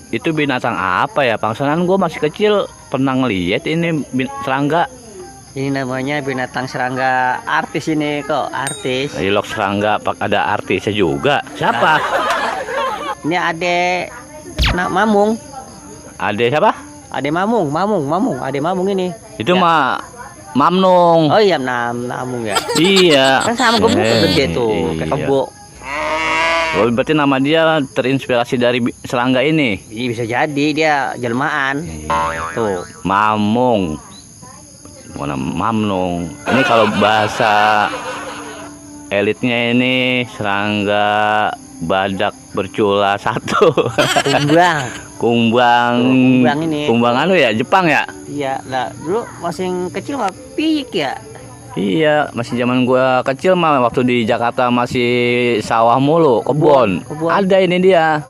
Itu binatang apa ya? Pangsanan gue masih kecil pernah ngeliat ini serangga. Ini namanya binatang serangga artis ini kok, artis. Ilok serangga, ada artisnya juga. Siapa? Ini Mamung. Ade siapa? Ade Mamung, Ade Mamung ini. Itu Ya. Mamnung. Oh iya, Mamung ya. Iya. Kan sama gue gede tuh, kayak Iya. kebo. Oh, berarti nama dia terinspirasi dari serangga ini. Iya bisa jadi dia jelmaan. Tuh. Mamung. Mana Mamnung. Ini kalau bahasa elitnya ini serangga badak bercula satu. Kumbang. Kumbang. Kumbang ini. Kumbang anu ya, Jepang ya? Iya, lah dulu masih kecil mah piyik ya. Iya, masih zaman gua kecil mah waktu di Jakarta masih sawah mulu, kebun. Kebun. Ada ini dia.